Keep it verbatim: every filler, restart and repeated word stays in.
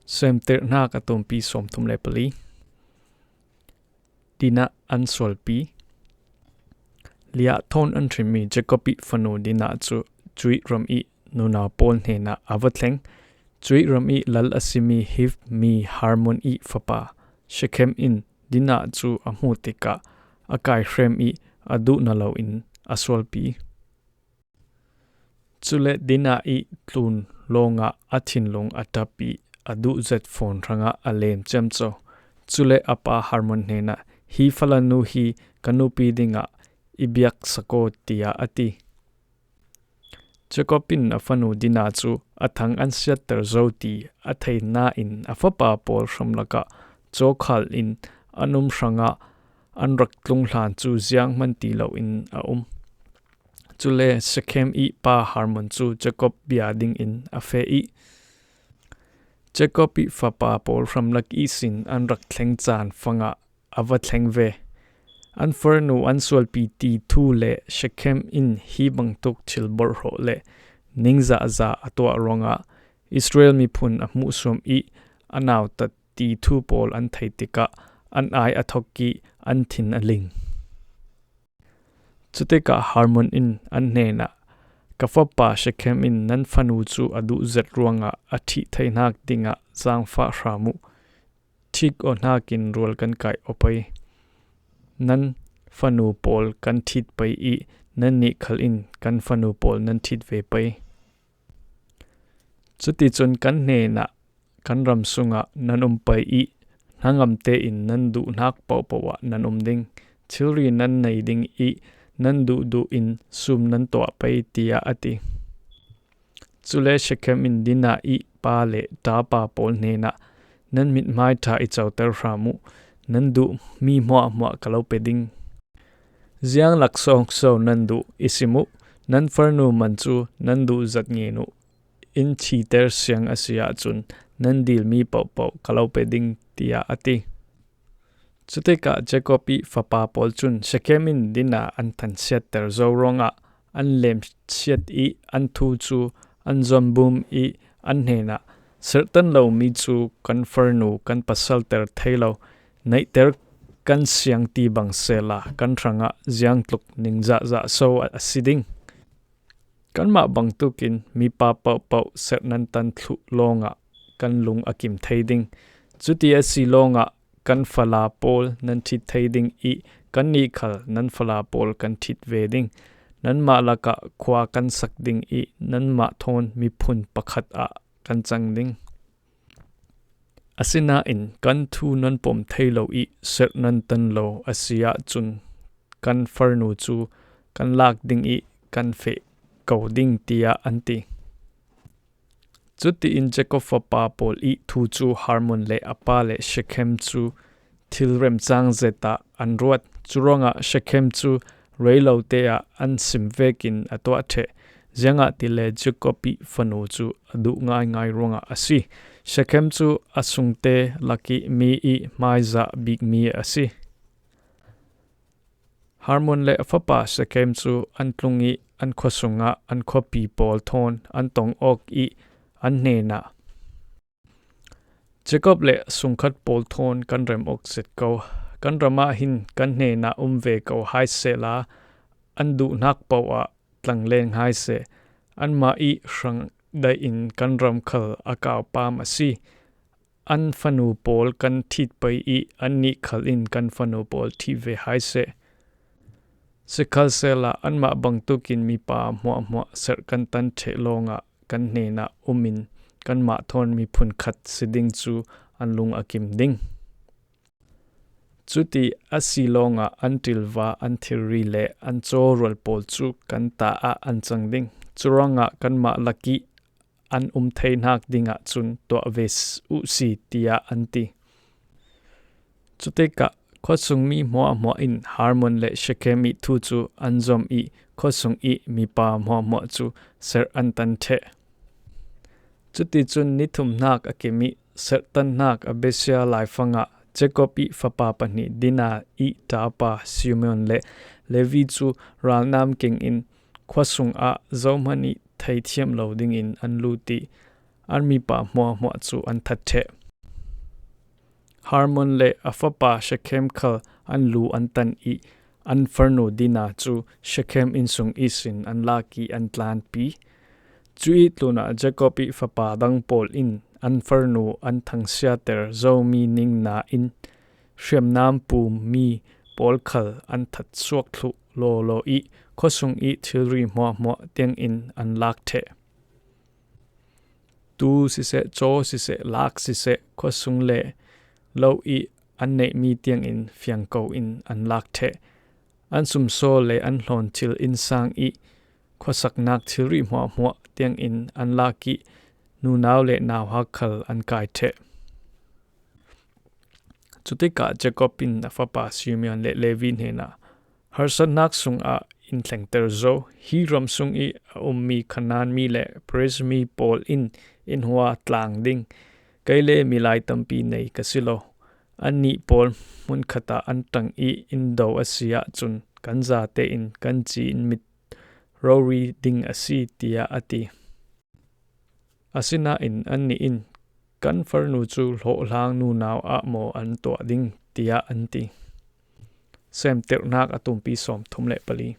Semtirhnak a tumpi sawmthum le pali. Dinah an sualpi. Leah thawn an hrinmi Jacob ih fanu Dinah cu cuih ram ih nunau pawl hnenah a va thleng. Cuih ram ih lal a simi Hiv mi Hamor ih fapa Shekhem in Dinah cu a hmu tikah a kaihrem ih a duh na loin a sualpi. Cule Dinah ih tlun lawngah a thinlung a ṭap ih a duh zet fawn hrangah a lem ciamco. Cule a pa Hamor hnenah, "Hi falanu hi ka nupi dingah i biak sak aw," tiah a ti. Jacob in a fanu Dinah cu a thang an siatter zo ti a thei nain a fapa pawl hram lakah cawkhal in an um hrangah an rak tlung hlan cu zianghman ti loin a um. Cule Shekhem ih pa Hamor cu Jacob bia dingin a feh ih Jacob ih fapa pawl hramlak ihsin an rak thleng caan fangah a va thleng ve. An farnu an sualpi ti thu le Shekhem in hi bangtuk thil borhhrawh le ningzahzah a tuah ruangah Israel miphun a hmuhsuam ih a nautat ti thu pawl an thei tikah an ai a thok ih an thin a ling. Cutikah Hamor in an hnenah, "Ka fapa Shekhem in nan fanu cu a duh zet ruangah a ṭhih theihnak dingah zaangfah hram uh. Ṭhit awk hnakin rual kan kaih aw pei. Nan fanu pawl kan ṭhit pei ih nannih khal in kan fanu pawl nan ṭhit ve pei. Cuticun kan hnenah kan ram sungah nan um pei ih hnangam tein nan duhnak pohpoh ah nan um ding. Thilri nan nei ding ih nan duhduh in sum nan tuah pei," tiah a ti. Cule Shekhem in Dinah ih pa le ṭapa pawl hnenah, "Nan mithmai ṭha i coter hram uh, nan duh mi hmuahhmuah ka lo pe ding. Ziang laksawng so nan duh i sim uh, nan farnu man cu nan duh zat ngen uh. In thiter siang a si ahcun nan dilmi pohpoh ka lo pe ding," tiah a ti. Cutikah Jacob ih fapa pawl cun Shekhem in Dinah an than siatter zo ruangah an lemsiat ih an thu cu an zom bum ih an hnenah, "Serhtan lomi cu kan farnu kan pasalter thei lo, neihter kan siang ti bang sehla kan hrangah ziangtluk ningzahzah so a si ding? Kanmah bangtukin mipa pohpoh serh nan tan thluh lawngah kan lung a kim thei ding. Cuti a si lawngah kan fala pawl nan ṭhit thei ding ih kannih khal nan fala pawl kan ṭhit ve ding. Nanmah lakah khua kan sak ding ih nanmah thawn miphun pakhat ah kan cang ding. Asinain kan thu nan pom thei lo ih serh nan tan lo a si ahcun kan farnu cu kan lak ding ih kan feh ko ding," tiah an ti. Cutiin Jacob fapa pawl ih thu cu Hamor le a pa le Shekhem cu thil remcang zet ah an ruat. Curuangah Shekhem cu rei lote ah an sim vekin a tuah ṭheh, ziangahtile Jacob ih fanu cu a duh ngaingai ruangah a si. Shekhem cu a sungte lak ih mi ih hmaizah bikmi a si. Hamor le a fapa Shekhem cu an tlung ih an khuasung ah an khuapi pawl thawn an tong awk ih an hnenah, "Jacob le a sungkhat pawl thawn kan rem awk zet ko. Kan ram ah hin kan hnenah um ve ko hai sehla an duhnak paoh ah tlangleng hai seh. Anmah ih hrang daih in kan ram khal a kaupam a si. An fanu pawl kan ṭhit pei ih annih khal in kan fanu pawl ṭhih ve hai seh. Sikhalsehla anmah bangtukin mipa hmuahhmuah serh kan tan ṭheh lawngah kan hnenah um in kanmah thawn miphun khat si ding cu an lung a kim ding. Cuti a si lawngah an ṭilva, an thilri le an cawrual pawl cu kan ta ah an cang ding. Curuangah kanmah lak ih an um theinak dingah cun tuah ve s-, uh si," tiah an ti. Cutikah khuasungmi hmuahhmuah in Hamor le Shekhem ih thu cu an zom ih khuasung ih mipa hmuahhmuah cu serh an tan ṭheh. Cuticun ni thumhnak a kim ih serhtannak a besia laifangah Jacob ih fapa pahnih Dinah ih ṭapa Simeon le Levi cu ralnam kengin khuasung ah zohman ih theithiam lo dingin an lut ih an mipa hmuahhmuah cu an that ṭheh. Hamor le a fapa Shekhem khal an lu an tan i an farnu Dinah cu Shekhem innsung ihsin an lak i an tlanpi. Cuih tlunah Jacob i fapa dang pawl in an farnu an thangsiater zomi ning nain hriamnam pum mi pawl khal an that suak thluh lawlaw i khuasung i thilri hmuahhmuah tiangin an lak ṭheh. Tu siseh, caw siseh, lak siseh, khuasung le lo i an neihmi tiangin fiangko in an lak ṭheh. An sumsaw le an hlawnthil innsang i khuasaknak thilri hmuahhmuah tiangin an lak i nunau le nauhak khal an kai ṭheh. Cutikah Jacob in a fapa Simeon le Levi hnenah, harsatnak sungah in thlengter zo. Hi ram sung i a ummi Kanaan mi le Periz mi pawl in in hua tlang ding. Kei le milai tampi nei ka si lo. Annih pawl hmunkhat ah an ṭang i in do a si ahcun kan zate in kan ci in mit rori ding a si, tiah a ti. Asinain annih in, kan farnu cu hlawhhlang nunau ah maw an tuah ding, tiah an ti. Semtirhnak a tumpi sawmthum le pali.